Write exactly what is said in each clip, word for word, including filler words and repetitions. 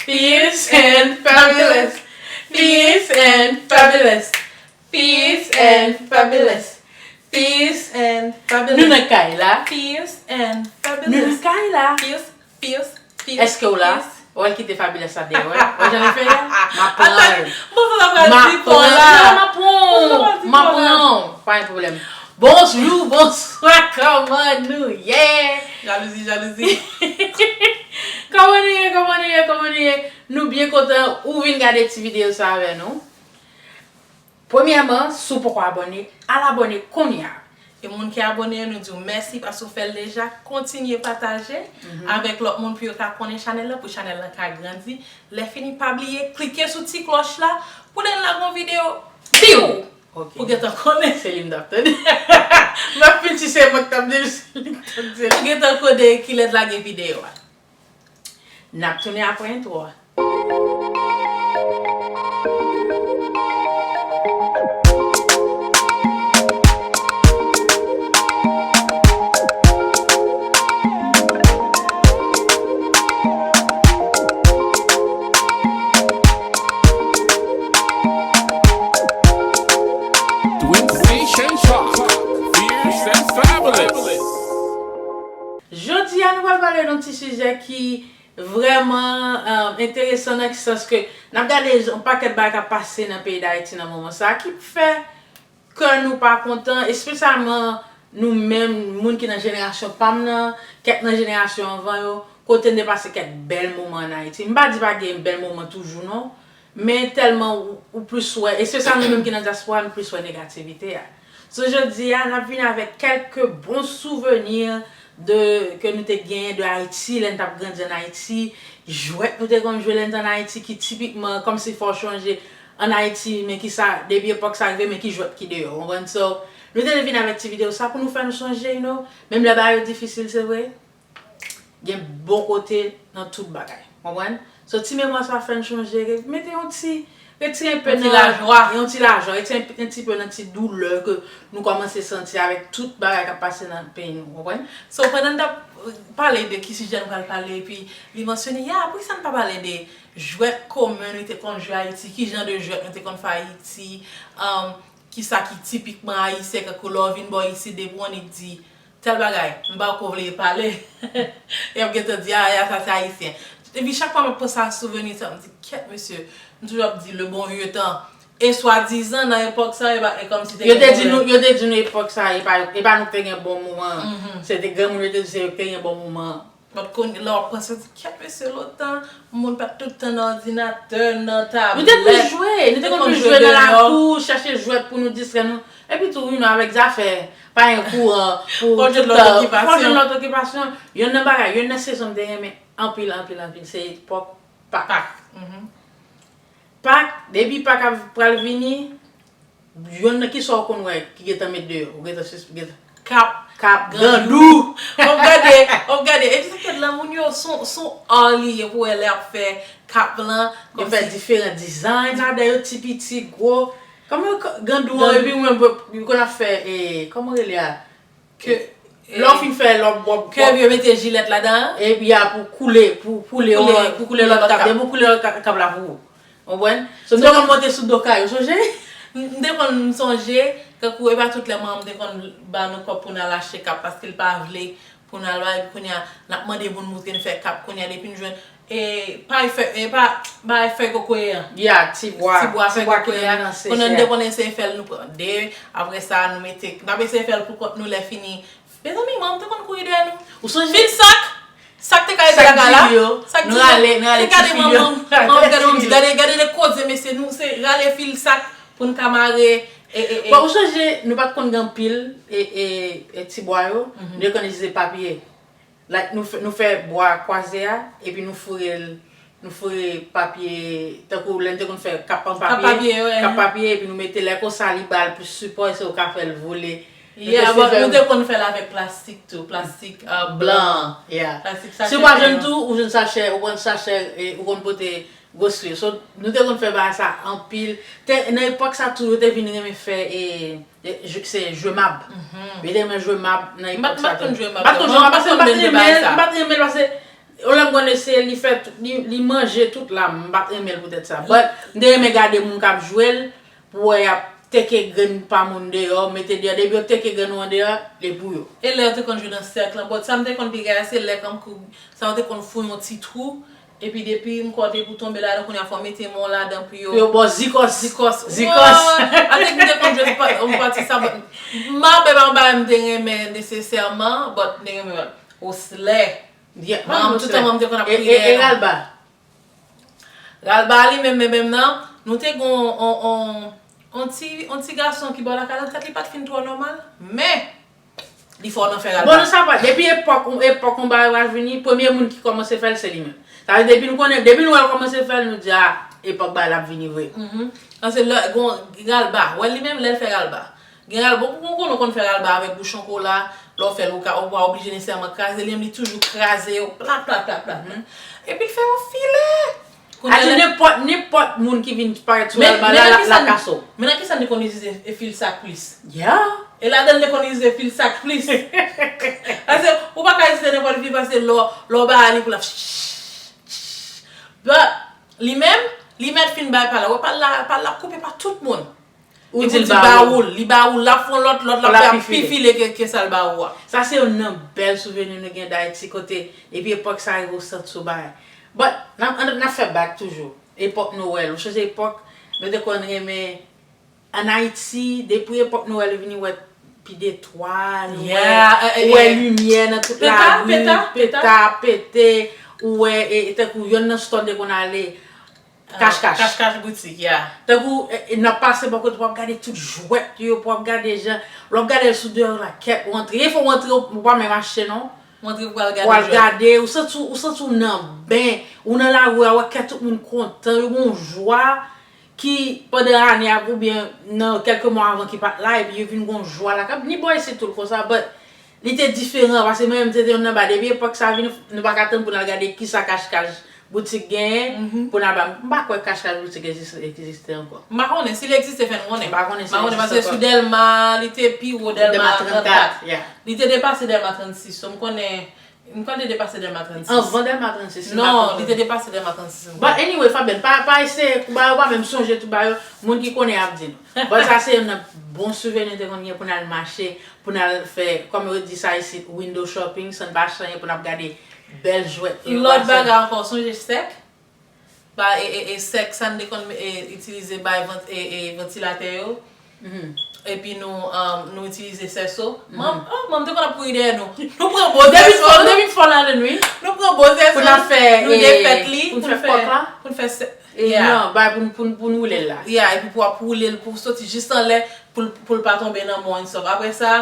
Fierce and fabulous. Fierce and fabulous. Fierce and fabulous. Fierce and fabulous. Nou nan kay la. Fierce and fabulous. Nou nan kay la. Fierce, fierce, fierce. Èske w la? Fierce. Ou al kite fabulous la deyò, wè. Wè jan li fè a? M ap pran l. Bon, sa pral di pou la. M ap pran l. M ap pran l. Pa gen pwoblèm. Bonjou, bonswa, kòman nou ye? Jalouzi, jalouzi. Kòman nou ye, kòman nou ye, kòman nou ye? Nou byen kontan ou vin gade ti videyo sa avè nou. Premyèman, si w poko abòne, al abòne kounye a. E moun ki abòne yo, nou di w mèsi paske w fè l deja. Kontinye pataje avèk lòt moun pou yo ka konnen chanèl la, pou chanèl la ka grandi. Lè fini, pa bliye klike sou ti klòch la pou lè n lage yon videyo, piw! Ok. Pou gentan konnen. Se li m t ap tande. M ap fin si se mwen k t ap di l, se li m t ap di l. Pou gentan konnen kilè n lage videyo a. N ap tounen apre entwo a. Twin Station Talk, fierce and fabulous. Jodi a, nou pral pale de yon ti sijè ki vrèman um, enteresan nan ki sans ke n ap gade yon pakèt bagay k ap pase nan peyi Dayiti nan moman sa a ki fè kè nou pa kontan, espesyalman nou menm, moun ki nan jenerasyon pa m nan, kèk nan jenerasyon anvan yo, kote n te pase kèk bèl moman ann Ayiti. M pa di pa gen bèl moman toujou non, men tèlman ou, ou plis wè, espesyalman nou menm ki nan dyaspora, nou plis wè negativite a. So, jodi a, n ap vini avèk kèlke bon souveni de, ke nou te genyen de Ayiti, lè n t ap grandi ann Ayiti, jwèt nou te konn jwe lè n t ann Ayiti, ki tipikman, kòmsi fò w chonje ann Ayiti, men ki sa, depi epòk sa rive, men ki jwèt ki deyò, w konprann? So, nou te vin avèk ti videyo sa pou nou fè nou sonje, you know, menm lè bagay yo difisil, se vre, gen bon kote nan tout bagay. Konprann? So, ti memwa sa fè n chonje, re-, mete yon ti, retire enpe nan, yon ti lajwa, yon ti lajwa, retire enpe, yon ti pe nan ti doulè ke nou kòmanse santi avèk tout bagay k ap pase nan peyi nou, konprann? So, pandan n t ap pale de ki sijè nou pral pale, epi li mansyone, ya, poukisa n pa pale de jwèt komen nou te konn jwe Ayiti, ki jan de jwèt nou te konn fè Ayiti, um, ki sa ki tipikman ayisyen, kankou lè w vin bò isit, depi w annik di, tèl bagay, m pa kwè w vle pale. Y ap gentan di, a, a, sa se ayisyen. Epi chak fwa m ap panse a souveni sa, m di, kèt, mesye, m toujou ap di, le bon vieux temps. E swadizan, nan epòk sa, e pa, e kòmsi te gen pwoblèm. Yo te di nou, yo te di nou epòk sa, e pa, e pa nou ki te gen bon moman. Se te granmoun yo te di se yo ki te gen bon moman. But kounye, lè w ap panse, w di, kèt, mesye, lontan, moun pa t tout tan nan òdinatè, nan tablèt. Nou te konn jwe, nou te konn jwe nan lakou, chache jwèt pou nou distrè nou. Epi tou, wi, nou avèk zafè, pa gen kouran, pou tout tan, fò jwenn lòt okipasyon. Yonn nan bagay, yonn nan sezon m te renmen anpil, anpil, anpil, se epòk Pak. Pak, mhm. Pak, depi Pak ap pral vini, yonn nan ki sa w konn wè ki gentan met deyò, ou gentan sis, ou gentan. Kap. Kap, gandou. Gandou. W ap gade, w ap gade. Epi sa k fèt la, moun yo, son, son ar li ye pou wè lè ap fè kap lan. Yo fè diferan design ladan yo, ti piti, gwo. Kòman yo, gandou an, epi ou menm, yo konn ap fè, e, kòman rele a? Ke, lè w fin fè lòt bòb, ke yo mete jilèt ladan an. Epi a pou koule, pou koule, pou koule lòt kap. Depi w koule lòt kap, kap la pou ou. Konprann? So, m te konn monte sou do kay, ou sonje? M, m te konn, m sonje, kankou, e pa tout lè manman m te konn ba nou kòb pou n al achte kap, paske l pa vle pou n al bay, epi kounye a, n ap mande moun montre n fè kap, kounye a, depi n jwenn, e, pay fè, e, pa, bay fèy kokoye an. Ya, ti bwa, ti bwa fèy kokoye a. Kounye a, n te konn eseye fè l, nou pran de, apre sa, nou mete, n ap eseye fè l pou kont nou, lè fini, mezanmi, manman m te konn kouri dèyè nou. Ou sonje? Fil sak! Sak te ka rete lakay la. Sak di yo. Sak di yo. Nou rale, nou rale ti fil yo. Gade manman m. Manman m gade manman m di, gade, gade de koze, mesye, nou se rale fil sak pou n ka mare, e, e, e. Bon, ou sonje, nou pa t konn gen anpil, e, e, e ti bwa yo. Mhm. Nou te konn itilize papye. Like, nou fè, nou fè bwa kwaze a, epi nou foure l, nou foure papye, tankou lè n te konn fè kap an papye, kap papye, wi. Kap papye, epi nou mete lè konsa, li ba l plis sipò, e se ou ka fè l vole. Nou te, yeah, but nou te konn fè l avèk plastik tou, plastik, uh, blan. Blan, yeah. Plastik sachè. Si ou pa jwenn tou, ou jwenn sachè, ou pran sachè, e ou konn pote gwo sou yo. So, nou te konn fè bagay sa anpil. Te, nan epòk sa tou, yo te vin renmen fè, e, e, jwe, se jwe mab. Mhm. Yo te renmen jwe mab nan epòk sa tou. M pa t konn jwe mab. M pa t konn jwe mab, paske m pa t renmen l, m pa t renmen l, paske Yon lè m konn eseye, li fè tout, li, li manje tout lam, m pa t renmen l poutèt sa. But, m te renmen gade moun k ap jwe l, pou wè y ap teke grenn pa moun deyò, mete deyò, depi yo teke grenn ou andeyò, li pou yo. E lè yo te konn jwe nan sèk lan, but sa m te konn pi gaye, se lè kankou, sa yo te konn fouye yon ti twou, epi depi m kwè w te pou tonbe ladan, kounye a fò w mete men w ladan pou yo. Pou yo ba w zikòs. Zikòs. Zikòs. What? Atè m te konn jwe yon pati sa, but m pa bay yon bagay m te renmen nesesèman, but m te renmen oslè. Yeah, m toutan mwen m te konn ap kriye. E, e, e ralba. Ralba li menm, menm, menm nan, nou te gen on, on, on ti, on ti gason ki bò lakay la, tèt li pa t fin twò nòmal, men li fò nan fè ralba. Bon, nou sa pa, depi epòk, epòk yon bagay pral vini, premye moun ki kòmanse fè l, se li menm. Sa vle di, depi nou konnen, depi nou wè l kòmanse fè l, nou di, a, epòk bagay la ap vini vre. Mhm. Paske lè, gon, ralba, wè li menm, lè l fè ralba. Gen ralba, ou konn, ou konn fè ralba avèk bouchon kola, lè w fè l, ou ka, ou pa oblije nesesèman kraze li, men li toujou kraze yo, plat, plat, plat, plat, plat. Epi l fè yon filè. Kounye a, nenpòt, nenpòt moun ki vin parèt sou ralba la, l ap kase w. Men nan kisa n te konn itilize fil sak plis? Yeah. E ladan l te konn itilize fil sak plis. Paske ou pa ka itilize nenpòt fil, paske lè w, lè w ba li pou l ap, but li menm, li mèt fin bay pa la. Wè pa la, pa la koupe pa tout moun. Ou di l ba ou l, li ba ou l, l ap fè yon lòt, lòt, l ap fè pi file ke, ke sa l ba ou a. Sa se youn nan bèl souveni nou gen d Ayiti, kote depi epòk sa rive ou santi w bay. But, n ap, n ap fè bak toujou. Epòk Nwèl, ou sonje epòk, nou te konn renmen, ann Ayiti, depi epòk Nwèl vini, ou wè pi detwa, nou wè, ou wè limyè nan tout lari, peta, pete, ou wè, e, e tankou yonn nan store te konn ale, Kach kach. Kach kach boutik, yeah. Tankou, e, e, n ap pase bò kote, w ap gade tout jwèt yo, w ap gade jan, lè w ap gade l sou deyò la, kèt, ou antre, e fò w antre, ou pa menm achte non. Ou antre pou w al gade jwèt. Ou al gade, ou santi w, ou santi w nan ben, ou nan lari a, w wè kèt tout moun kontan, yo gen yon jwa ki pandan ane a, oubyen nan kèlke mwa avan ki pa t la, epi yo vin gen yon jwa la, k ap ni bò isit tou l konsa, but li te diferan, paske mwen menm, se te youn nan ba, depi epòk sa vini, nou pa ka tann pou n al gade kisa kach kach boutik genyen, pou n al ba, m pa kwè kach kach boutik egzis-, egziste ankò. M pa konnen, si l egziste, fè n konnen. M pa konnen si l egziste ankò. M pa konnen, paske sou Dèlma, li te pi wo Dèlma trannkat. Li te depase Dèlma trannsis, so m konnen, m kwè l te depase Dèlma trannsis. Anvan Dèlma trannsis, si m pa twonpe m. Non, li te depase Dèlma trannsis, m kwè. But anyway, Fabienne, pa, pa eseye, ba yo pa menm sonje tout ba yo, moun ki konnen ap di nou. But sa se youn nan bon souveni nou te konn gen pou n al mache, pou n al fè, kòm yo di sa isit, window shopping, san n pa achte anyen, pou n ap gade bèl jwèt yo. Lòt bagay ankò, sonje sèk? Ba, e, e, e sèk, sa n te konn, e, itilize bay vant-, e, e, vantilatè yo. Epi nou, um, nou itilize sèso. Manm, oh, manm te konn ap kouri dèyè nou. Nou pran bo sèso. Depi fò, depi fò la de nwi. Nou pran bo sèso, pou n ap fè, nou defèt li, pou n fè kòk la, pou n fè sè-, yeah. Non, bay pou n, pou n, pou n woule l la. Yeah, epi pou w ap woule l, pou w soti jis anlè, pou l, pou l pa tonbe nan mòn, sòf. Apre sa,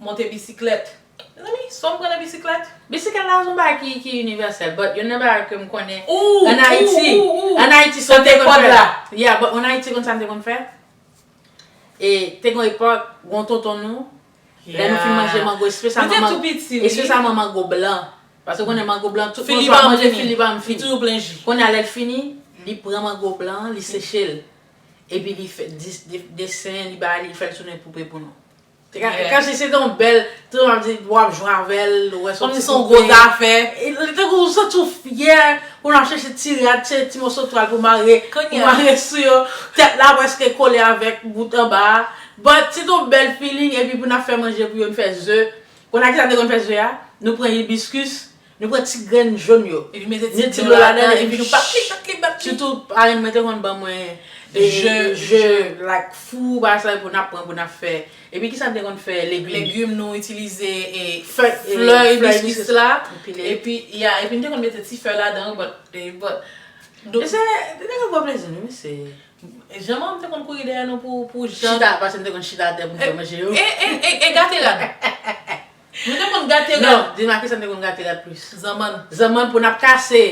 monte bisiklèt. Mezanmi, sa w pran nan bisiklèt? Bisiklèt la se yon bagay ki, ki inivèsèl, but youn nan bagay ke m konnen, ann Ayiti, ann Ayiti, sa te konn fè. Yeah, but ann Ayiti, konn sa m te konn fè? E te gen yon epòk, gen yon tonton nou, lè nou fin manje mango, espesyalman, espesyalman mango blan. Paske w konnen mango blan, tout mango ap manje, fil li pa janm fini. Kounye a, lè l fini, li pran mango blan an, li seche l. Epi li fè dis-, de-, desen, li ba li, li fè l tounen poupe pou nou. Te ka, kansi se te yon bèl, te w ap di, w ap jwe avè l, ou wè soti koupe. Kòmsi se yon gwo zafè. E, tankou ou santi w fyè, ou nan chèche ti rad, ti, ti moso twal pou mare, pou mare sou yo. Tèt la prèske kole avèk bout anba a. But se te yon bèl feeling, epi pou n ap fè manje pou yo, n fè ze. Konnen kisa n te konn fè ze a? Nou pran ibiskis, nou pran ti grenn jòn yo. Epi mete ti dlo ladan l, epi nou bat li, bat li, bat li. Sitou parenn mwen te konn ban mwen, e, je, je, like, fou, bagay sa yo pou n ap pran, pou n ap fè. Epi kisa n te konn fè? Legim. Legim, nou itilize, e, flè ibiskis la. Epi, ya, epi n te konn mete ti fè ladan, but, e, but, e se, se te yon gwo plezi, wi, mesye. Jan manman m te konn kouri dèyè nou pou, pou jan. Chita, paske n te konn chita atè pou n fè manje yo. E, e, e, e gate rad. Nou te konn gate rad. Non, di m a kisa n te konn gate rad plis? Zanmann. Zanmann pou n ap kase.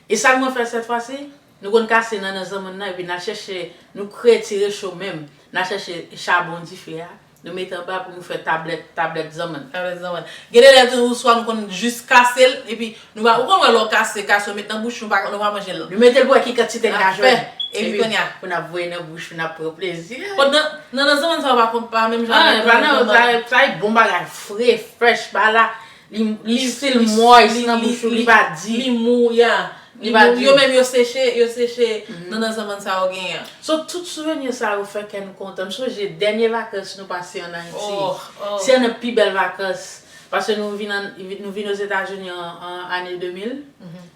E sa n konn fè sèt fwa si, nou konn kase nannan zanmann nan, epi n al chèche, nou kreye ti recho menm. N al chèche chabon dife a. Nou mete anba pou nou fè tablèt, tablèt zanmann. Tablèt zanmann. Gen de lè tou, swa nou konn jis kase l, epi nou pa, ou konn wè lè w kase, kase, w met nan bouch, nou pa, nou pa manje l. Nou mete l pou wè ki kantite n ka jwenn. Epi kounye a, pou n ap voye nan bouch, pou n ap pran plezi. Bon, nan, nan, nan zanmann sa yo pa konn, pa menm jan avèk zanmann. Sa, sa e bon bagay, fre, fresh, pa la. Li, li still moist nan bouch ou, li pa di. Li mou, ya. Li Li pa mou. di. Yo menm yo seche, yo seche nan nan zanmann sa yo genyen. So, tout souveni sa yo fè kè nou kontan. M sonje dènye vakans nou pase ann Ayiti. Oh, oh. Se youn nan pi bèl vakans. Paske nou vin, an, nou vin Ozetazini an, an ane de mil.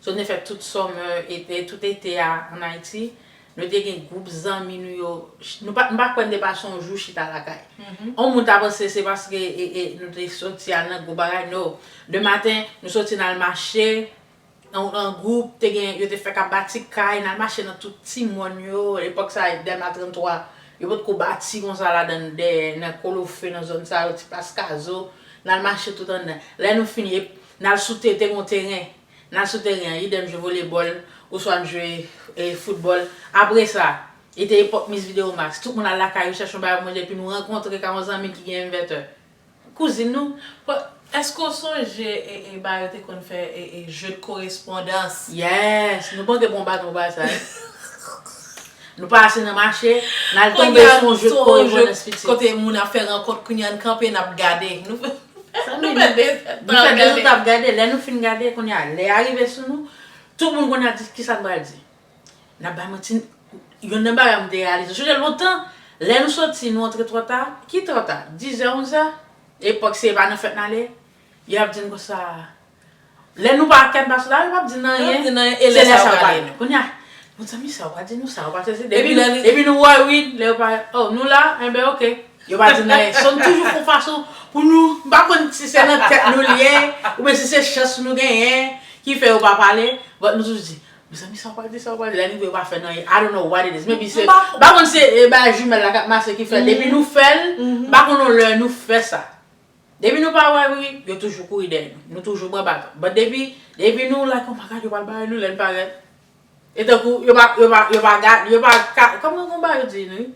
So, nou te fè tout summer, ete, tout ete a ann Ayiti. Nou te gen gwoup zanmi nou yo. Nou pa, m pa kwè n te pase yon jou chita lakay. On moun ta panse se paske e, e, nou te soti al nan gwo bagay, no. De maten, nou soti n al mache, an, an gwoup, te gen, yo te fèk ap bati kay, n al mache nan tout ti mòn yo, epòk sa, Dèlma trannntwa, yo potko bati konsa ladan, dèyè, nan Kolofe, nan zòn sa yo, ti plas Kazo, n al mache tout anndan. Lè nou fini, n al sou te, te gen yon teren, n al sou teren an, idèm jwe volebòl, oswa n jwe e, foutbòl. Apre sa, e te epòk Miss Video Max, tout moun al lakay yo chèche yon bagay pou manje, epi nou rankontre kay yon zanmi ki gen envètè. Kouzin nou. But, èske w sonje e, e bagay yo te konn fè e, e jeu de correspondance? Yes, nou pa te bon baton bagay sa. Nou pase nan mache, n al tonbe sou yon jeu de correspondance piti. Kote moun ap fè rankont, kounye a n kanpe, n ap gade. Nou, Sa nou nou fè de Nou fè de zòt ap gade, lè nou fin gade, kounye a, lè a rive sou nou, tout moun kounye a di, kisa n pral di? N ap bay manti, youn nan bagay m te reyalize. Sonje lontan, lè nou soti, nou antre twò ta, ki twò ta? Dizè, onzè, epòk se pa nan fèt n ale, y ap di n konsa, lè nou pa kè n pa sou la, yo p ap di n anyen, Yo p ap di n anyen, e se lè lè sa sa yo yo pale pale. nou. Kounye a, bon, zanmi sa yo pa di nou sa, yo pa se, se, depi, Epi lè li- epi nou wè wi, lè yo pa, oh, nou la, enben, oke. Yo pa di n anyen. So, n toujou fè yon fason pou nou, m pa konn si se nan tèt nou l ye, oubyen si se chans nou genyen, ki fè yo pa pale, but nou toujou di, mezanmi, sa w pral di, sa w pral di, lè nou yo pa fè n anyen, I don't know what it is, maybe se, m pa konn se, e, bagay jimèl la k ap mache ki fè, depi nou fè l, m pa konn yon lè nou fè sa. Depi nou pa wè wi, yo toujou kouri dèyè nou, nou toujou pran baton, but depi, depi nou like, oh my God, yo pral bare nou lè n parèt. E tankou yo pa, yo pa, yo pa gad, yo pa ka, kòman konba yo di nou?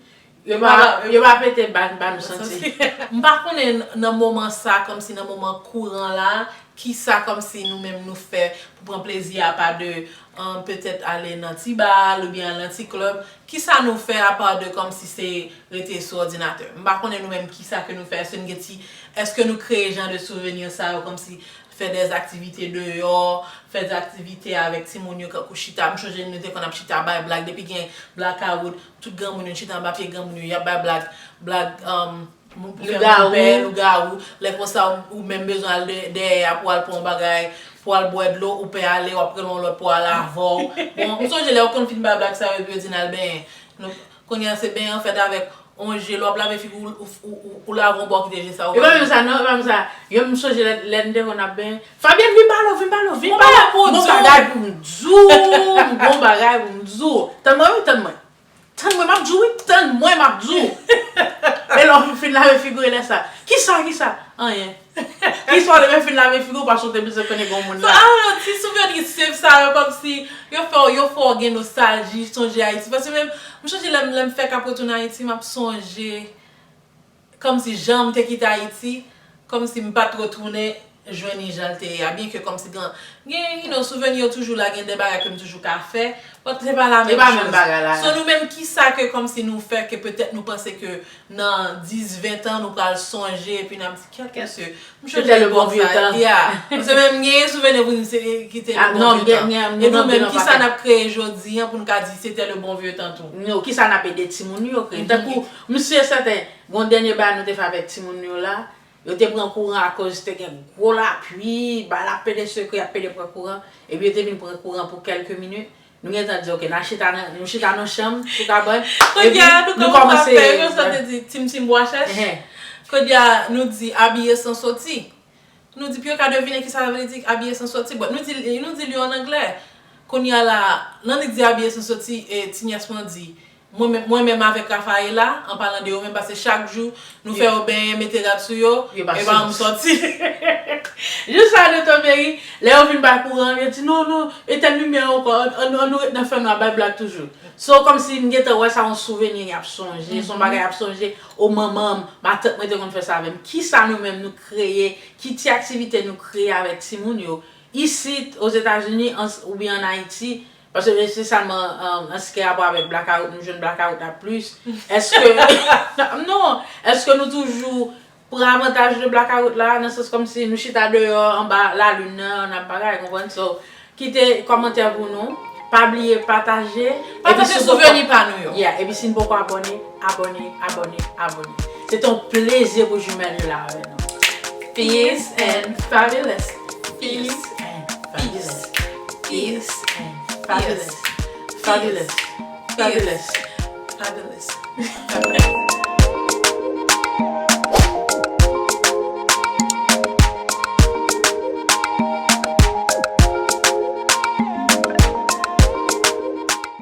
Yo pa, yo pa pete ba, ba nou santi. M pa konnen nan moman sa, kòmsi nan moman kouran la, kisa kòmsi nou menm nou fè pou pran plezi apa de, um, petèt ale nan ti bal oubyen al nan ti club. Kisa nou fè apa de kòmsi se rete sou òdinatè? M pa konnen nou menm kisa ke nou fè. Èske n gen ti, èske nou kreye jan de souveni sa yo kòmsi fè dè aktivite deyò, fè dè aktivite avèk timoun yo, kankou chita. M sonje nou te konn ap chita bay blag depi gen blakawout, tout granmoun yo chita anba pye granmoun yo, y ap bay blag, blag, um, pou fè moun pè, lougawou. Lè konsa, ou, ou menm bezwen al dè-, dèyè a pou al pran yon bagay, pou al bwè dlo, ou pè ale, w ap rele yon lòt pou al avè w. Bon, m sonje lè yo konn fin bay blag sa yo, epi yo di n al benyen. Nou, kounye a se benyen an fèt avèk yon je, lè w ap lave figi w, ou, ou, ou, ou lave yon bò kite je sa yo. E pa menm sa, non, e pa menm sa. Yo, m sonje lè, lè n te konn ap benyen. Fabienne, vin ba l, vin ba l, vin ba l. M gon bagay pou m di w, m gon bagay pou m di w. Tann mwen, wi, tann mwen. Tann mwen, m ap di w, wi, tann mwen, m ap di w. E lè w fin lave figi w, e lè sa. Kisa, kisa? Anyen. Kisa w te fin lave figi w, paske w te bezwen konnen gon moun la. So, I don't know, ti souvni senp sa yo, kòmsi yo fè w, yo fè w gen nostalji, sonje Ayiti. Paske menm, m sonje lè m, lè m fèk ap retounen Ayiti, m ap sonje kòmsi jan m te kite Ayiti, kòmsi m pa t retounen jwenn li jan l te ye a. Byenke kòmsi gen, gen, you know, souvni yo toujou la, gen de bagay ke m toujou ka fè, but se pa la menm choz. Se pa menm bagay la. So, nou menm, kisa ke kòmsi nou fè ke petèt nou panse ke nan dis, ven tan, nou pral sonje, epi n ap di, kèt mesye, m sonje epòk sa, yeah. Paske menm gen souvni pou nou se, ki te le bon vye tan. E nou menm, kisa n ap kreye jodi an pou n ka di se te le bon vye tan tou? Non, kisa n ap ede timoun yo kreye? Tankou, m si e sèten, gon dènye bagay nou te fè avèk timoun yo la, yo te pran kouran akoz te gen gwo lapli, bal ap pede sekre, ap pede pran kouran, epi yo te vin pran kouran pou kèlke minit. Nou gentan di, oke, n a chita nan, nou chita nan chanm, sou kabann, epi nou kòmanse. Kounye a, nou kòmanse ap fè, yo sa te di, tim tim bwa chèch. Kounye a, nou di, abiye san soti. Nou di, pou yo ka devine kisa sa vle di, abiye san soti. But nou di, nou di li an anglè. Kounye a la, nan li di abiye san soti, e, ti nyès mwen di, mwen menm, mwen menm avèk Rafaela, an palan de yo menm, paske chak jou, nou fè yo benyen, mete rad sou yo, e pa yon soti. Jis sa nou tonbe ri, lè yo vin bay kouran, yo di, non, non, etenn limyè ankò, an, an, an nou ret nan fènwa, bay blag toujou. So, kòmsi m gentan wè sa yon souvni y ap sonje, se yon bagay y ap sonje, o manman m, matant mwen te konn fè sa avè m. Kisa nou menm nou kreye, ki ti aktivite nou kreye avèk timoun yo, isit, Ozetazini, an, oubyen ann Ayiti, paske se sèlman, um, an se ki rapò avèk blakawout, nou jwenn blakawout la plis. Èske, non, èske nou toujou pran avantaj de blakawout la, nan sans kòmsi nou chita deyò anba lalin nan, n ap bagay, konprann? So, kite kòmantè pou nou. Pa bliye pataje. Pataje souveni pa nou yo. Yeah, epi si n poko abòne, abòne, abòne, abòne. Se te yon plezi pou jimèl yo la avè nou. Peace and fabulous. Peace and fabulous. Peace and fabulous. Fabulous. Fabulous. Fabulous.